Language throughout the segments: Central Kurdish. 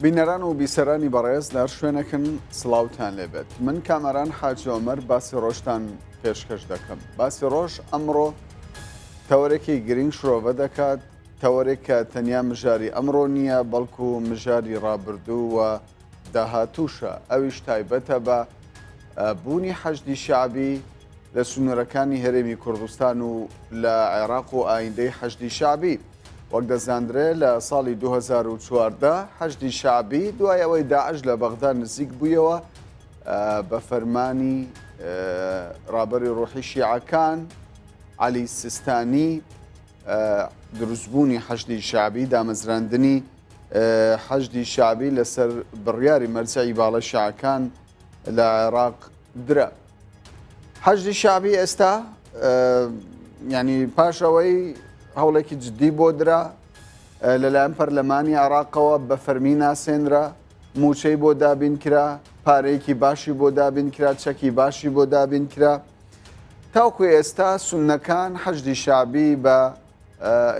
بینەران و بیسەرانی بەڕێز لە هەر شوێنێکن سڵاوتان لێبێت من کامەران حاجی عومەر باسی ڕۆژتان پێشکەش دەکەم باسی ڕۆژ ئەمڕۆ تەوەرێکی گرنگ شرۆڤە دەکات تەوەرێک کە تەنیا مژاری ئەمڕۆ نییە بەڵکو مژاری ڕابردوو و داهاتووشە ئەویش تایبەتە بە بوونی حەشدی شەعبی لە سنوورەکانی هەرێمی کوردستان و لە عێراق و ئایندەی حەشدی شەعبی. وەک دەزاندرێ لە ساڵی 2014 حەشدی شەعبی دوای ئەوەی داعش لە بەغدا نزیک بوویەوە بە فەرمانی ڕابەری ڕۆحی شیعەکان عەلی سیستانی دروستبوونی حەشدی شەعبی دامەزراندنی حەشدی شەعبی لەسەر بڕیاری مەرجەعی باڵای شیعەکان لە عێراق درا. حەشدی شەعبی ئێستا ینی پاش ئەوەی هەوڵێکی جددی بۆ درا لەلایەن پەرلەمانی عێراقەوە بە فەرمی ناسێنرا موچەی بۆ دابین کرا پارەیەکی باشی بۆ دابین کرا چەکی باشی بۆ دابین کرا تاوکو ئێستا سوننەکان حەشدی شەعبی بە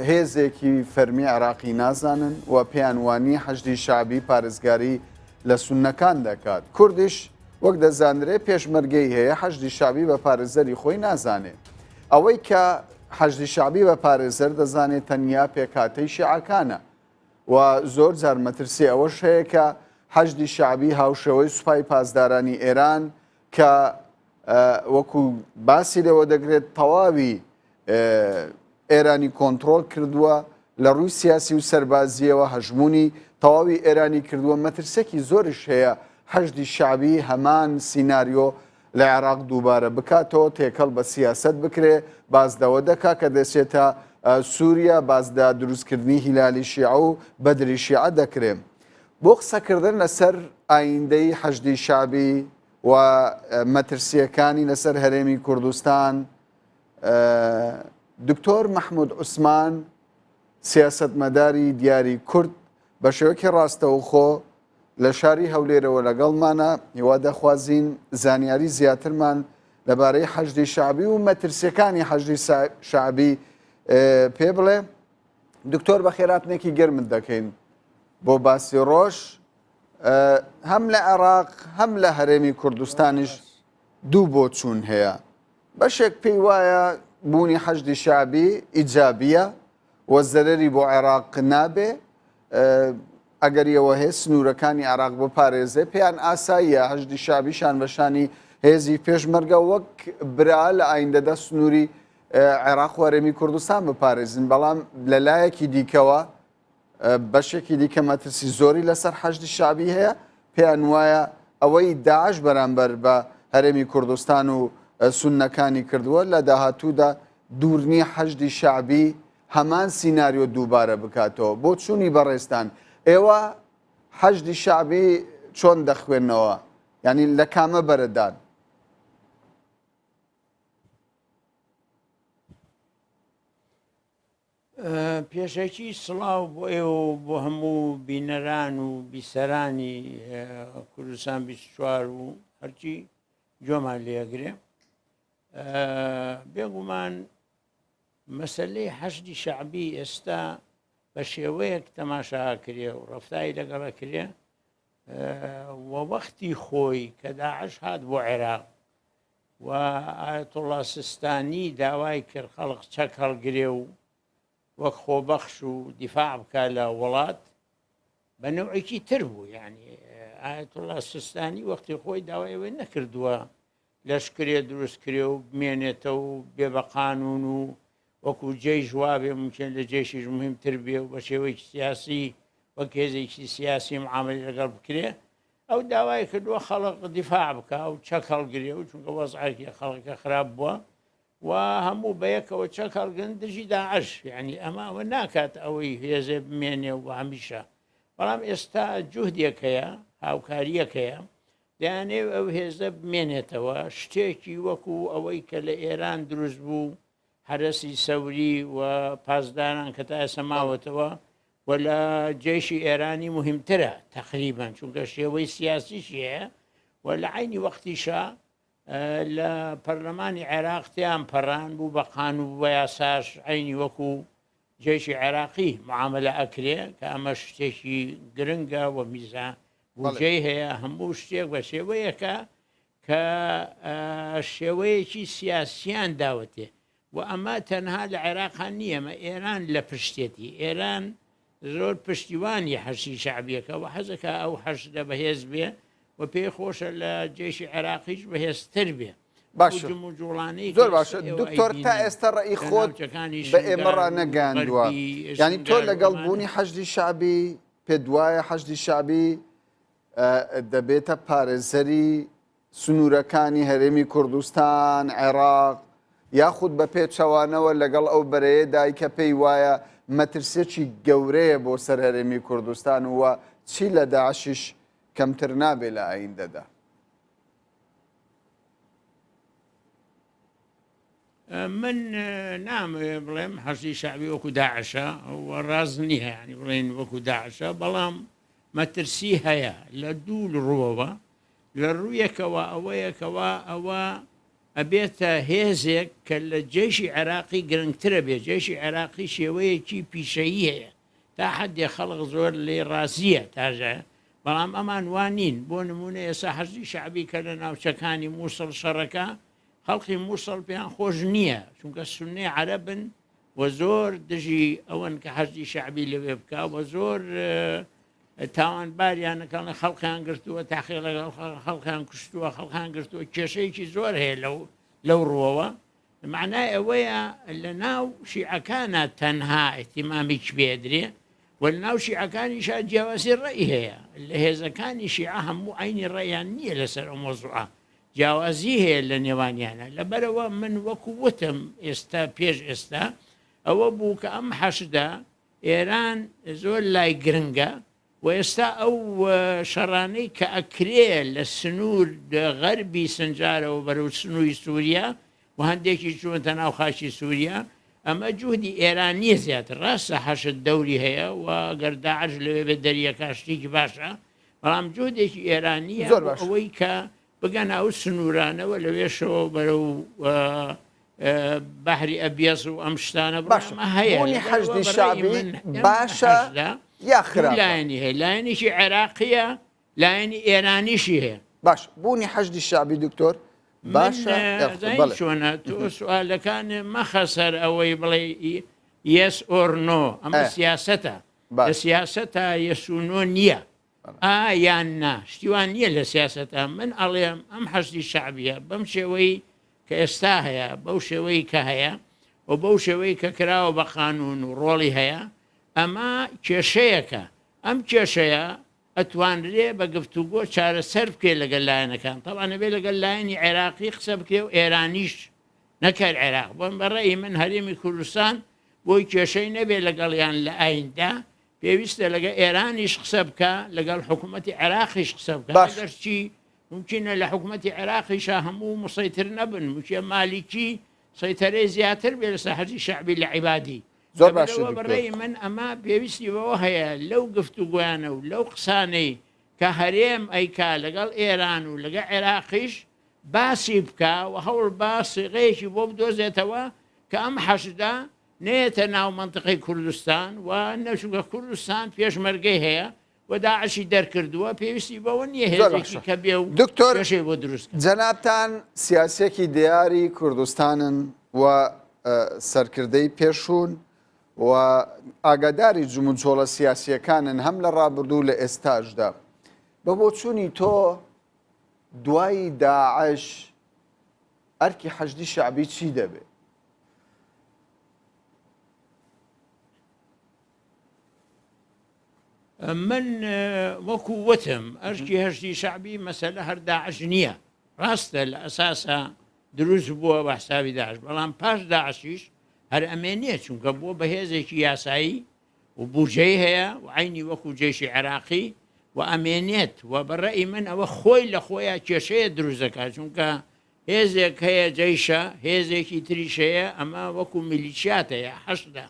هێزێکی فەرمی عێراقی نازانن و پێیان وانییە حەشدی شەعبی پارێزگاری لە سوننەکان دەکات. کوردیش وەک دەزانرێ پێشمەرگەی هەیە حەشدی شەعبی بە پارێزەری خۆی نازانێ. ئەوەی کە حەشدی شەعبی بە پارێزەر دەزانێ تەنیا پێکهاتەی شیعەکانە و زۆر جار مەترسی ئەوەش هەیە کە حەشدی شەعبی هاوشێوەی سوپای پاسدارانی ئێران کە وەکو باسی لێوە دەگرێت تەواوی ئێرانی کۆنترۆل کردووە لە ڕووی سیاسی و سەربازیەوە هەژمونی تەواوی ئێرانی کردووە مەترسێکی زۆریش هەیە حەشدی شەعبی هەمان سیناریۆ لە عێراق دووبارە بکاتەوە تێکەڵ بە سیاسەت بکرێ باس لەوە دەکا کە دەچێتە سووریا باس لە دروستکردنی هیلالی شیعە و بەدری شیعە دەکرێ بۆ قسەکردن لەسەر ئایندەی حەشدی شەعبی و مەترسییەکانی لەسەر هەرێمی کوردستان، دکتۆر مەحمود عوسمان سیاسەتمەداری دیاری کورد بە شێوەیەکی ڕاستەوخۆ لە شاری هەولێرەوە لەگەڵمانە، هیوا دەخوازین زانیاری زیاترمان لەبارەی حەشدی شەعبی و مەترسیەکانی حەشدی شەعبی پێ بڵێ. دکتۆر بەخێراتنێکی گەرمت دەکەین بۆ باسی ڕۆژ. هەم لە عێراق هەم لە هەرێمی کوردستانیش دوو بۆچوون هەیە بەشێک پێی وایە بوونی حەشدی شەعبی ئیجابیە و زەرەری بۆ عێراق نابێ ئەگەر ئەوە هەیە سنوورەکانی عێراق بپارێزێ پێیان ئاساییە حەشدی شەعبی شان بە شانی هێزی پێشمەرگە وەک برا لە ئایندەدا سنووری عێراق و هەرێمی کوردستان بپارێزن بەڵام لە لایەکی دیکەوە بەشێکی دیکە مەترسی زۆری لەسەر حەشدی شەعبی هەیە، پێیان وایە ئەوەی داعش بەرامبەر بە هەرێمی کوردستان و سوننەکانی کردووە، لە داهاتوودا دوور نییە حەشدی شەعبی هەمان سیناریۆ دووبارە بکاتەوە. بۆچوونی بەڕێزتان، ئێوە حەشدی شەعبی چۆن دەخوێننەوە؟ یانی لە کامە بەرەدان؟ پێشەکی سڵاو بۆ ئێوە و بۆ هەموو بینەران و بیسەرانی کوردستان 24 و هەرچی گوێمان لێگرێ بێگومان مەسلەی حەشدی شەعبی ئێستا بە شێوەیەک تەماشا کرێ و ڕفتاری لەگەڵە کرێ و وەختی خۆی کە داعش هات بۆ عێراق و ئایەتوڵڵا سیستانی داوای کرد خەڵک چەک هەڵگرێ و وەک خۆبەخش و دیفاع بکا لە وڵات بە نەوعێکی تر بوو یعنی ئایەتوڵڵا سیستانی وەختی خۆی داوای ئەوەی نەکردووە لەشکرێ دروست کرێ و بمێنێتەوە و بێ بە قانون و وەکو جەیش وابێ ممکن لە جەیشیش مهمتر بێ و بە شێوەیەکی سیاسی وەک هێزێکی سیاسی معاملەی لەگەڵ بکرێ ئەو داوای کردووە خەڵک دیفاع بکا و چەک هەڵگرێ و چونکە وەزعێکی خەڵکە خراپ بووە و هەموو بەیەکەوە چەک هەڵگرن دژی داعش یعنی ئەمە ئەوە ناکات ئەوەی هێزێ بمێنێ و هەمیشە بەڵام ئێستا جوهدێک هەیە هاوکاریەک هەیە دەیانەوێت ئەو هێزە بمێنێتەوە شتێکی وەکو ئەوەی کە لە ئێران دروست بوو حەرەسی سەوری و پاسداران کە تا ئێستا ماوەتەوە و لە جەیشی ئێرانی مهمترە تەقریبەن چونکە شێوەی سیاسیشی هەیە و لە عینی وەختیشا لە پەرلەمانی عێراق تیان پەڕان بوو بە قانون بە یاساش عینی وەکو. جەیشی عێراقی معاملە ئەکرێ کە ئەمە شتێکی گرنگە و میزا بودجەی هەیە هەموو شتێک بە شێوەیەکە کە شێوەیەکی سیاسیان داوەتێ و ئەمە تەنها لە عێراقا نییە مە ئێران لە پشتێتی ئێران زۆر پشتیوانی حەشی شعبیەکە و حەزەکە ئەو حەشدە بەهێز بێ و پێی خۆشە لە جێشی عێراقیش بەهێزتر بێ باشە زۆر باشە دکتۆر تا ئێستا ڕئی خۆت بە ئێمە ڕانەگەاندووە ینی تۆ لەگەڵ بوونی حەشدی شعبی پێت وایە حەشدی شەعبی دەبێتە پارێزەری سنوورەکانی هەرێمی کوردستان، عێراق، یاخود بە پێچەوانەوە لەگەڵ ئەو بەرەیەدای کە پێی وایە مەترسیەکی گەورەیە بۆ سەر هەرێمی کوردستان و چی لە داعشیش کەمتر نابێ لە ئایندەدا؟ من نامەوێ بڵێم حەشدی شەعبی وەکو داعشە و ڕاست نییە ینی بڵێن وەکو داعشە بەڵام مەترسی هەیە لە دوو ڕووەوە لە ڕوویەکەوە ئەوەیەکەوە ئەوە ئەبێتە هێزێک کە لە جێشی عێراقی گرنگترە بێ جێشی عێراقی شێوەیەکی پیشەیی هەیە تا حدێ خەڵک زۆر لێ ڕازیە تاژە بەڵام ئەمان وانین بۆ نمونە ئێستا حەشدی شەعبی کە لە ناوچەکانی مووسڵ شەڕەکە خەڵکی مووسڵ پێیان خۆش نییە چونکە سونەی عەرەبن و زۆر دژی ئەوەن کە حەشدی شەعبی لەوێ بکە و زۆر تاوانباریانەکان خەڵکیان گرتووە تاقی لەگەڵ خەڵکیان کوشتووە خەڵکان گرتووە کێشەیەکی زۆر هەیە لەو لەو ڕووەوە معنای ئەوەیە لە ناو شیعەکانە تەنها احتیمامیک پێدرێ و لە ناو شیعەکانیشا جیاوازی ڕەئی هەیە لە هێزەکانی شیعە هەموو عینی ڕەیان نییە لەسەر ئەو مۆزوعە جیاوازی هەیە لە نێوانیانە لەبەرەوە من وەکو وتم ئێستا پێش ئێستا ئەوە بوو کە ئەم حەشدە ئێران زۆر لای گرنگە و ئێستا ئەو شەڕانەی کە ئەکرێ لە سنوور غەربی سنجارەوە بەرەو سنووری سووریا و هەندێکی چوونەتە ناو خاکی سووریا ئەمە جوهدی ئێران نییە زیاتر ڕاستە حەشد دەوری هەیە و گەر داعش لەوێ بێت دەریەکە شتێکی باشە بەڵام جوهدێکی ئێرانیە زۆر باش. ئەوەی کە بگەنە ئەو سنوورانەوە لەوێشەوە بەرەو بەحری ئەبیەز و ئەم شتانە باشە بەڵام هەیە بوونی لەبەرئەوە حەشدی بەڕەئی شەعبی من ئەم باشە حەشدە یا دوو خراپە؟ لایەنی هەیە لایەنێکی عێراقیە لایەنی ئێرانیشی هەیە. باش بوونی حەشدی شەعبی دکتۆر من باشە یاخود زانین بەڵێ چۆنە تۆ سوالەکان مەخە سەر ئەوەی بڵێ yes or no ئەمە ئە سیاسەتە لە باش سیاسەتە yes و no نییە ئا یان نا شتی وا نییە لە سیاسەتا من ئەڵێم ئەم حەشدی شەعبیە بەم شێوەی کە ئێستا هەیە بەو شێوەی کە هەیە و بەو شێوەی کە کراوە بە قانون و ڕۆڵی هەیە ئەمە کێشەیەکە ئەم کێشەیە ئەتوانرێ بە گفتوگۆ چارەسەر بکرێ لەگەل لایەنەکان تەبعەن ئەبێ لەگەل لایەنی عێراقی قسە بکرێ و ئێرانیش نەکەر عێراق بۆن بە ڕەئی من هەرێمی کوردستان بۆی کێشەی نەبێ لەگەڵیان لە ئایندە پێویستە لەگە ئێرانیش قسە بکە لەگەڵ حکوومەتی عێراقیش قسە بکە باش. ئەگەرچی ممکنە لە حکوومەتی عێراقیشا هەموو مسەیتر نەبن ممکنە مالیکی سەیتەرەی زیاتر بێ لەسەر حەشدی شەعبی لە عیبادی زۆر باشە لەبەرئەوە بە دکتۆر. ڕەئی من ئەمە پێویستی بەوە هەیە لەو گفتوگۆیانە و لەو قسانەی کە هەرێم ئەیکا لەگەڵ ئێران و لەگە عێراقیش باسی بکا و هەوڵ با سیغەیەکی بۆ بدۆزێتەوە کە ئەم حەشدە نەیەتە ناو مەنتقەی کوردستان و نە چونکە کوردستان پێشمەرگەی هەیە و داعشی دەرکردووە پێویستی بەوە نییە زۆر هێزێکی باشە کە بێ و دکتۆر کێشەی بۆ دروست کە. جەنابتان سیاسیەکی دیاری کوردستانن و سەرکردەی پێشوون و ئاگاداری جموجۆڵە سیاسیەکانن هەم لە ڕابردوو لە ئێستاشدا بە بۆچوونی تۆ دوای داعش ئەرکی حەشدی شەعبی چی دەبێ؟ من وەکو وتم ئەرکی هەشتی شەعبی مەسەلە هەر داعش نییە ڕاستە لە ئەساسا دروست بووە بە حسابی داعش بەڵام پاش داعشیش هەر ئەمێ نییە چونکە بووە بەهێزێکی یاسایی و بودجەی هەیە و عینی وەکو جێشی عێراقی و ئەمێنێت و بەڕێی من ئەوە خۆی لە خۆیان کێشەیە دروست دەکات چونکە هێزێک هەیە جەیشە هێزێکی تریش هەیە ئەمە وەکو میلیشیاتە یا حەشدە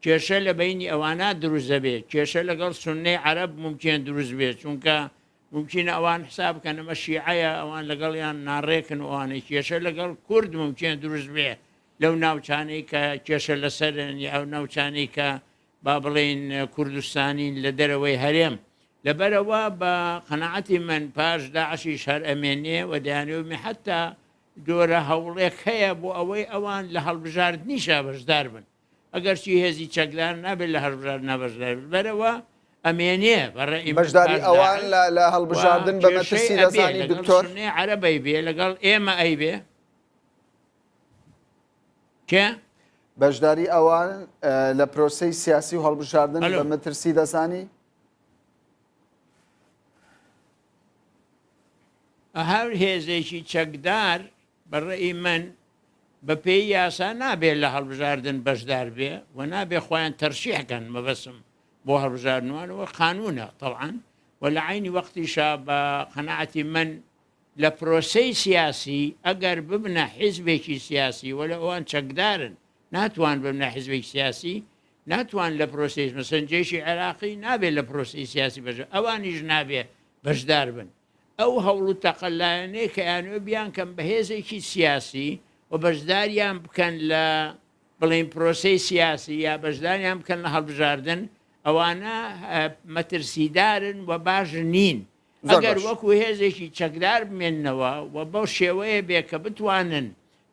کێشە لە بەینی ئەوانە دروست دەبێت کێشە لەگەڵ سوننەی عەرەب مومکین دروست بێت چونکە مومکینە ئەوان حساب بکەن ئەمە شیعەیە ئەوان لەگەڵیان ناڕێکن و ئەوانەی کێشە لەگەڵ کورد مومکین دروست بێ. لەو ناوچانەی کە کێشە لەسەرن یا ئەو ناوچانەی کە با بڵێین کوردستانین لە دەرەوەی هەرێم. لەبەرئەوە بە قەناعەتی من پاش داعشیش هەر ئەمێنێ و دەیانەوێ بمێ حەتتا جۆرە هەوڵێک هەیە بۆ ئەوەی ئەوان لە هەڵبژاردنیشا بەشدار بن. ئەگەرچی هێزی چەکدار نابێت لە هەڵبژاردنا بەشدار بێت بەرەوە ئەمێنێ بە ڕەئی من بەشداری پاش ئەوان داعش لە لە و هەڵبژاردن بە کێشەی مەترسی ئەبێ دەزانی لەگەڵ دکتۆر؟ سوننەی عەرەب ئەیبێ لەگەڵ ئێمە ئەیبێ. کێ؟ بەشداری ئەوان لە پرۆسەی سیاسی و هەڵبژاردن ئەلۆ. بە مەترسی دەزانی؟ هەر هێزێکی چەکدار بە ڕەئی من بە پێی یاسا نابێ لە هەڵبژاردن بەشدار بێ و نابێ خۆیان تەرشیح کەن مەبەسم بۆ هەڵبژاردنوانەوە قانونە تەبعەن و لە عەینی وەختیشا بە قەناعەتی من لە پرۆسەی سیاسی ئەگەر ببنە حیزبێکی سیاسی وەلە ئەوان چەکدارن ناتوان ببنە حیزبێکی سیاسی ناتوان لە پرۆسەی مەسەن جێشی عێراقی نابێت لە پرۆسەی سیاسی بەش ئەوانیش نابێ بەشدار بن ئەو هەوڵ و تەقەلایانەی کە ئەیانەوێت بیانکەن بە هێزێکی سیاسی و بەشداریان بکەن لە بڵێین پرۆسەی سیاسی یا بەشداریان بکەن لە هەڵبژاردن ئەوانە مەترسیدارن و باش نین زۆر ئەگەر باش. وەکو هێزێکی چەکدار بمێننەوە و بەو شێوەیە بێ کە بتوانن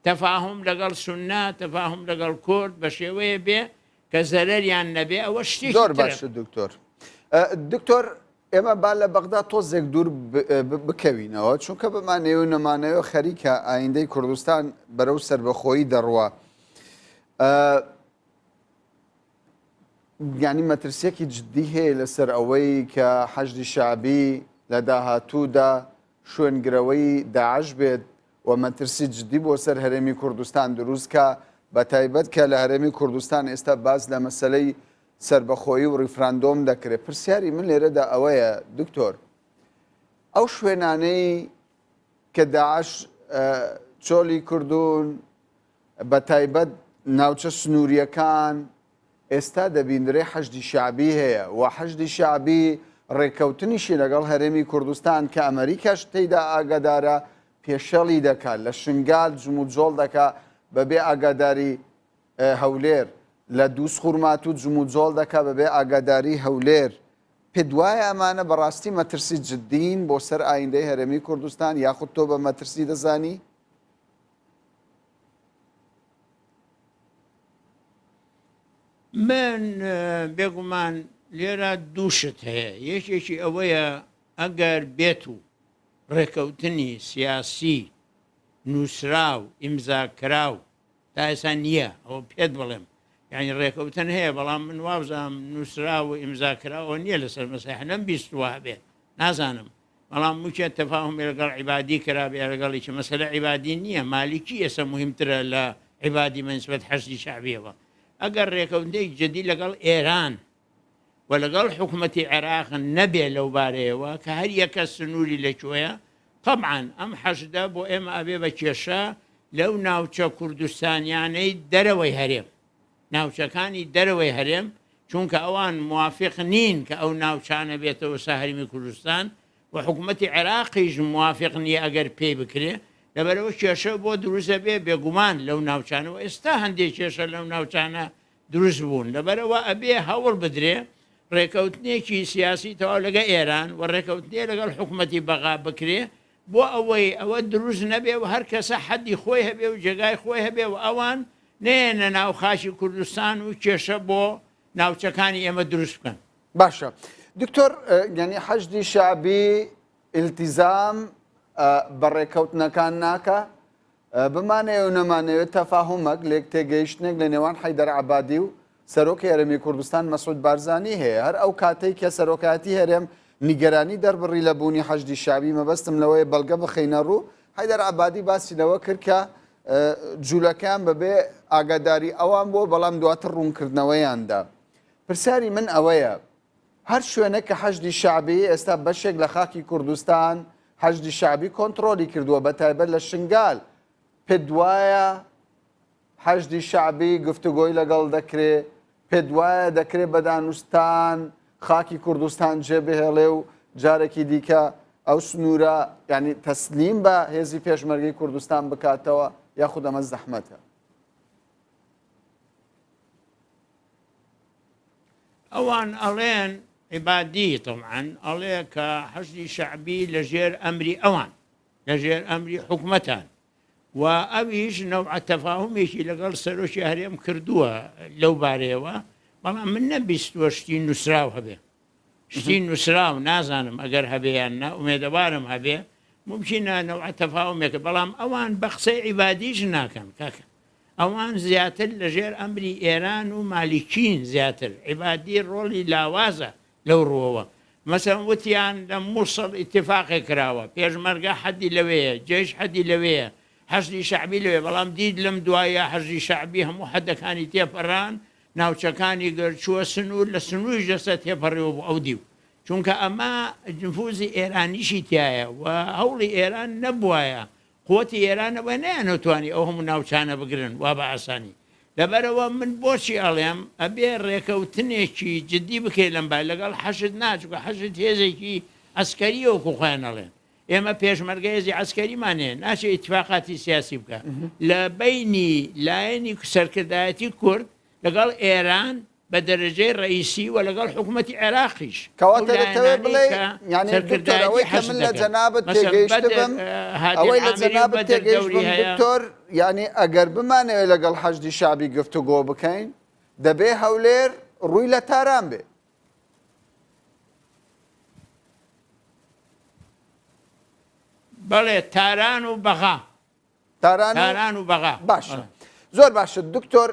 تەفاهوم لەگەڵ سوننە، تەفاهوم لەگەڵ کورد بە شێوەیە بێ کە زەرەریان نەبێ ئەوە شتێکی زۆر ترە. باشە دکتۆر. دکتۆر ئێمە با لە بەغدا تۆزێک دوور بکەوینەوە چونکە بمانەوێ و نەمانەوێ خەریکە ئایندەی کوردستان بەرەو سەربەخۆیی دەڕوا. یانی مەترسیەکی جدی هەیە لەسەر ئەوەی کە حەشدی شەعبی لە داهاتوودا شوێنگرەوەی داعش بێت و مەترسی جدی بۆ سەر هەرێمی کوردستان دروست کا بە تایبەت کە لە هەرێمی کوردستان ئێستا باس لە مەسەلەی سەربەخۆیی و ڕیفراندۆم دەکرێت پرسیاری من لێرەدا ئەوەیە دکتۆر ئەو شوێنانەی کە داعش چۆلی کردوون بە تایبەت ناوچە سنوورییەکان ئێستا دەبیندرێ حەشدی شەعبی هەیە و حەشدی شەعبی ڕێککەوتنیشی لەگەڵ هەرێمی کوردستان کە ئەمەریکاش تێیدا ئاگادارە پێشێڵی دەکا، لە شنگال جموجۆڵ دەکا بەبێ ئاگاداری هەولێر، لە دووزخورماتوو جموجۆڵ دەکا بەبێ ئاگاداری هەولێر. پێت وایە ئەمانە بەڕاستی مەترسی جددین بۆ سەر ئایندەی هەرێمی کوردستان یاخود تۆ بە مەترسی دەزانی؟ من بێگومان لێرە دوو شت هەیە یەکێکی ئەوەیە ئەگەر بێت و ڕێکەوتنی سیاسی نووسراو ئیمزا کراو تا ئێستا نییە ئەوە پێت بڵێم یعنی ڕێکەوتن هەیە بەڵام من وابزانم نووسراو و ئیمزا کراوە نییە لەسەر مەسەح نەم بیستوە هەبێ نازانم بەڵام موکە تەفاهومی لەگەڵ عیبادی کرابێ لەگەڵی چ مەسەلە عیبادی نییە مالیکی ئێستا موهیمترە لە عیبادی بە نسبەت حەشدی شەعبیەوە ئەگەر ڕێکەوتنێکی جدی لەگەڵ ئێران و لەگەڵ حکومەتی عێراق نەبێ لەو بارەیەوە کە هەر یەکە سنووری لەکوێیە طبعا ئەم حەشدە بۆ ئێمە ئەبێ بە کێشە لەو ناوچە کوردستانیانەی دەرەوەی هەرێم ناوچەکانی دەرەوەی هەرێم، چونکە ئەوان موافق نین کە ئەو ناوچانە بێتەوە سەر هەرێمی کوردستان و حکومەتی عێراقیش موافق نییە ئەگەر پێی بکرێ، لەبەرئەوە کێشە بۆ دروست دەبێ بێگومان لەو ناوچانە و ئێستا هەندێک کێشە لەو ناوچانە دروست بوون، لەبەرئەوە ئەبێ هەوڵ بدرێ ڕێکەوتنێکی سیاسی تەواو لەگە ئێران و ڕێکەوتنێ لەگەڵ حکومەتی بەغا بکرێ بۆ ئەوەی ئەوە دروست نەبێ و هەر کەسە حەدی خۆی هەبێ و جێگای خۆی هەبێ و ئەوان نەیەنە ناو خاکی کوردستان و کێشە بۆ ناوچەکانی ئێمە دروست بکەن. باشە دکتۆر یانی حەشدی شەعبی ئیلتیزام بە ڕێککەوتنەکان ناکا؟ بمانەوێ و نەمانەوێ تەفاهومەک، لێک تێگەیشتنێک لە نێوان حەیدەر عەبادی و سەرۆکی هەرێمی کوردستان مەسعود بارزانی هەیە. هەر ئەو کاتەی کە سەرۆکایەتی هەرێم نیگەرانی دەربڕی لە بوونی حەشدی شەعبی، مەبەستم لەوەیە بەڵگە بخەینە ڕوو، حەیدەر عەبادی باسی لەوە کرد کە جولەکەیان بەبێ ئاگاداری ئەوان بووە، بەڵام دواتر ڕوونکردنەوەیان دا. پرسیاری من ئەوەیە، هەر شوێنێک کە حەشدی شەعبی، ئێستا بەشێک لە خاکی کوردستان حەشدی شەعبی کۆنتڕۆلی کردووە، بەتایبەت لە شنگال، پێت وایە حەشدی شەعبی گفتوگۆی لەگەڵ دەکرێ؟ پێت وایە دەکرێ بە دانوستان خاکی کوردستان جێ بهێڵێ و جارێکی دیکە ئەو سنوورە یانی تەسلیم بە هێزی پێشمەرگەی کوردستان بکاتەوە یاخود ئەمە زەحمەتە؟ ئەوان ئەڵێن عیبادی تەبعەن ئەڵێ کە حەشدی شەعبی لە ژێر ئەمری ئەوان لە ژێر ئەمری حکومەتان و ئەویش نەوعە تەفاهومێکی لەگەڵ سەرۆکی هەرێم کردووە لەو بارەیەوە بەڵام من نەبیستووە شتی نووسراو هەبێ شتی نووسراو نازانم ئەگەر هەبێ یان نا ئومێدەوارم هەبێ ممکنە نەوعە تەفاهومێکە بەڵام ئەوان بە قسەی عیبادیش ناکەن کاکە ئەوان زیاتر لەژێر ئەمری ئێران و مالیکین زیاتر عیبادی ڕۆڵی لاوازە لەو ڕووەوە مەسەلەن وتیان لە موسڵ ئیتفاقێک کراوە پێشمەرگە حەدی لەوێیە جەیش حەدی لەوێیە حەشدی شەعبی لەوێ بەڵام دیت لەم دوایە حەشدی شەعبی هەموو حەدەکانی تێپەڕان ناوچەکانی گرت چووە سنوور لە سنووریش دەستە تێپەڕیوە بۆ ئەو دیو چونکە ئەمە نفوزی ئێرانیشی تایە و هەوڵی ئێران نەبوایە قوتی ئێران نەبوایە نەیانەتوانی ئەو هەموو ناوچانە بگرن وا بە ئاسانی. لەبەرئەوە من بۆچی ئەڵێم ئەبێ ڕێکەوتنێکی جدی بکرێت لەم بارە لەگەڵ حەشد نا چونکە حەشد هێزێکی عەسکەریە وەکو خۆیان ئەڵێن ئێمە پێشمەرگە هێزی عەسکەریمان هەیە ناچێ ئیتفاقاتی سیاسی بکە لە بەینی لایەنی سەرکردایەتی کورد لەگەڵ ئێران بە دەرەجەی ڕەئیسی و لەگەڵ حکوومەتی عێراقیش کەواتە دەتەوێت بڵێی یانی دکتۆر ئەوەی کە من لە جەنابت تێگەیشتبم ئەوەی لە جەنابت تێگەیشتبم دکتۆر یانی ئەگەر بمانەوێت لەگەڵ حەشدی شەعبی گفتوگۆ بکەین دەبێ هەولێر ڕووی لە تاران بێ. بەڵێ تاران و بەغا. تاران و بەغا. باشە زۆر باشە دکتۆر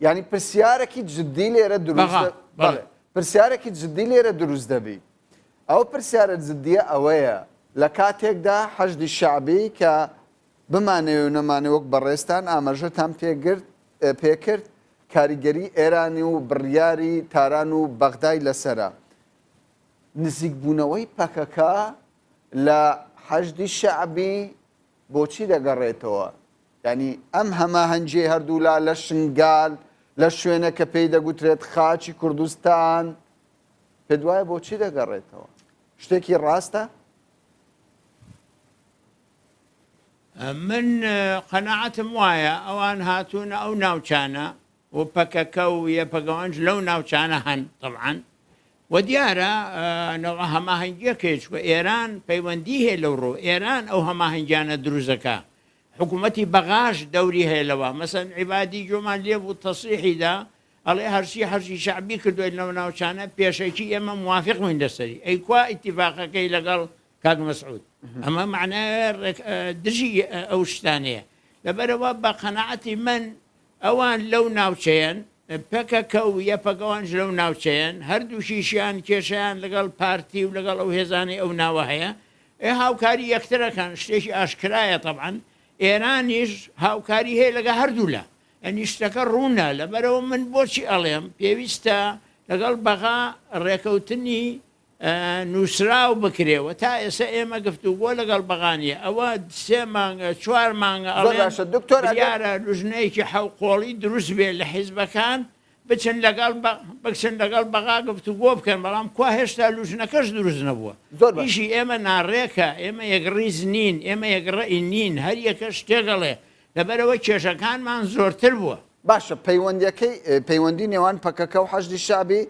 ینی پرسیارێکی جددی لێرە دروست بەڵێ پرسیارێکی جددی لێرە دروست دەبی ئەو پرسیارە جددیە ئەوەیە لە کاتێکدا حەشدی شعبی کە بمانەوێ و نەمانەوێ وەک بەڕێزتان ئاماژەتان پێگرت پێکرد کاریگەری ئێرانی و بڕیاری تاران و بەغدای لەسرە نزیکبوونەوەی پەکەکە لە حەشدی شعبی بۆچی دەگەڕێتەوە؟ یانی ئەم هەماهەنگیەی هەردوولا لە شنگال، لە شوێنێک کە پێی دەگوترێت خاکی کوردستان، پێت وایە بۆچی دەگەڕێتەوە؟ شتێکی ڕاستە؟ من قەناعەتم وایە ئەوان هاتوونە ئەو ناوچانە و پەکەکە و یەپەگەوانش لەو ناوچانە هەن تەبعەن و دیارە نەوعە هەماهەنگیەکەی چونکە ئێران پەیوەندی هەیە لەو ڕۆ ئێران ئەو هەماهەنگیانە دروست دەکا حکوومەتی بەغاش دەوری هەیە لەوە مەسەن عیبادی گوێمان لێ بوو تەسریحی دا ئەڵێ هەرچی حەشدی شەعبی کردووە لەو ناوچانە پێشەکی ئێمە موافق بووین لەسەری ئەی کوا ئیتیفاقەکەی لەگەڵ کاک مەسعود ئەمە معنای دژی ئەو شتانەیە لەبەرەوە بە قەناعەتی من ئەوان لەو ناوچەیەن، پەکەکە و یەپەگە ئەوانیش لەو ناوچەیەن، هەردووکیشیان کێشەیان لەگەڵ پارتی و لەگەڵ ئەو هێزانەی ئەو ناوە هەیە، ئێ هاوکاری یەکتر ئەکەن، شتێکی ئاشکرایە تەبعەن، ئێرانیش هاوکاری هەیە لەگە هەردوولا، یانی شتەکە ڕوونە، لەبەرئەوە من بۆچی ئەڵێم پێویستە لەگەڵ بەغا ڕێکەوتنی نووسراو بکرێ و تا ئێستا ئێمە گفتوگۆ لەگەڵ بەغا نییە ئەوە سێ مانگە چوار مانگە زۆر ئەڵێن باشە دکتۆر ئەگەر بریارە لوژنەیەکی حەوقۆڵی دروست بێ لە حیزبەکان بچن لەگەڵ بچن لەگەڵ بەغا گفتوگۆ بکەن بەڵام کوا هێشتا لوژنەکەش دروست نەبووە زۆر باشە ئیشی ئێمە ناڕێکە ئێمە یەکڕیز نین ئێمە یەکڕەئی نین هەر یەکە شتێک ئەڵێ لەبەرئەوە کێشەکانمان زۆرتر بووە. باشە پەیوەندیەکەی پەیوەندی نێوان پەکەکە و حەشدی شەعبی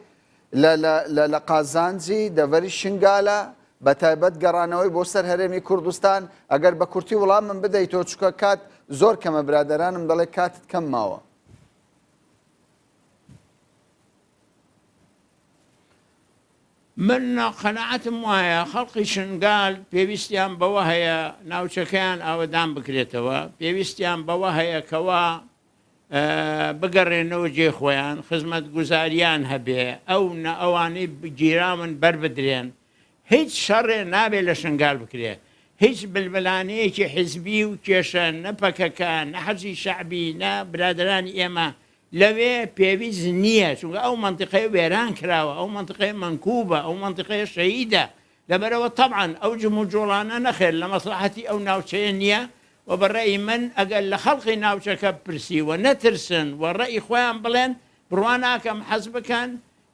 لە لە لە لە قازانجی دەڤەری شنگالە بە تایبەت گەڕانەوەی بۆ سەر هەرێمی کوردستان ئەگەر بە کورتی وڵامم بدەیتەوە چونکە کات زۆر کەمە برادەرانم دەڵێ کاتت کەم ماوە. من قەناعەتم وایە خەڵقی شنگال پێویستیان بەوە هەیە ناوچەکەیان ئاوەدان بکرێتەوە، پێویستیان بەوە هەیە کەوا بگەڕێنەوە جێی خۆیان، خزمەتگوزاریان هەبێ، ئەو نە ئەوانەی گیراون بەربدرێن، هیچ شەڕێ نابێ لە شنگال بکرێ، هیچ ململانێیەکی حیزبی و کێشە نە پەکەکە، نە حەشدی شەعبی، نە برادەرانی ئێمە لەوێ پێویست نییە، چونکە ئەو مەنتیقەیە وێران کراوە، ئەو مەنتیقەیە مەنکوبە، ئەو مەنتیقەیە شەهیدە، لەبەرئەوە تەبعەن ئەو جموجوڵانە نەخێر لە مەسڵەحەتی ئەو ناوچەیە نییە و بە ڕەئی من ئەگەر لە خەڵقی ناوچەکە بپرسی و نەترسن و ڕەئی خۆیان بڵێن بڕوا ناکەم حەز بکەن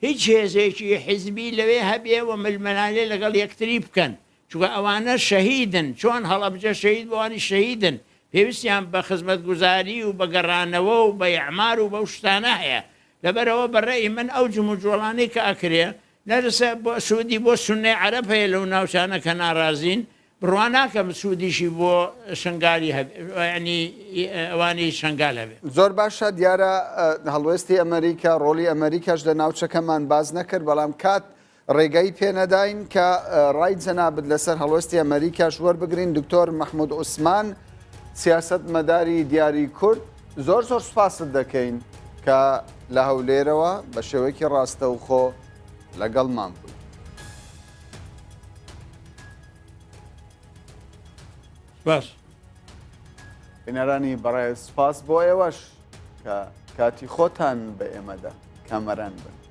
هیچ هێزێکی حیزبی لەوێ هەبێ و ململانێ لەگەڵ یەکتری بکەن چونکە ئەوانە شەهیدن چۆن هەڵەبجە شەهید بوو ئەوانیش شەهیدن پێویستیان بە خزمەتگوزاری و بە گەڕانەوە و بە ئیعمار و بەو شتانە هەیە. لەبەرئەوە بە رەئی من ئەو جموجۆڵانەی کە ئەکرێ نەرسە بۆ سوودی بۆ سوننەی عەرەب هەیە لەو ناوچانە کە ناڕازین، بڕوا ناکەم سوودیشی بۆ شنگالی هەبێ یانی ئەوانی شنگال هەبێ. زۆر باشە دیارە هەڵوێستی ئەمەریکا ڕۆڵی ئەمەریکاش لە ناوچەکەمان باس نەکرد بەڵام کات ڕێگەی پێنەداین کە ڕای جەنابت لەسەر هەڵوێستی ئەمەریکاش وەربگرین دکتۆر مەحمود عوسمان سیاسەت مەداری دیاری کورد زۆر زۆر سوپاست دەکەین کە لە هەولێرەوە بە شێوەیەکی ڕاستەوخۆ لەگەڵمان بووی. سپاس. بینەرانی بەڕێز سپاس بۆ ئێوەش کە کاتی خۆتان بە ئێمەدا کامەران بن.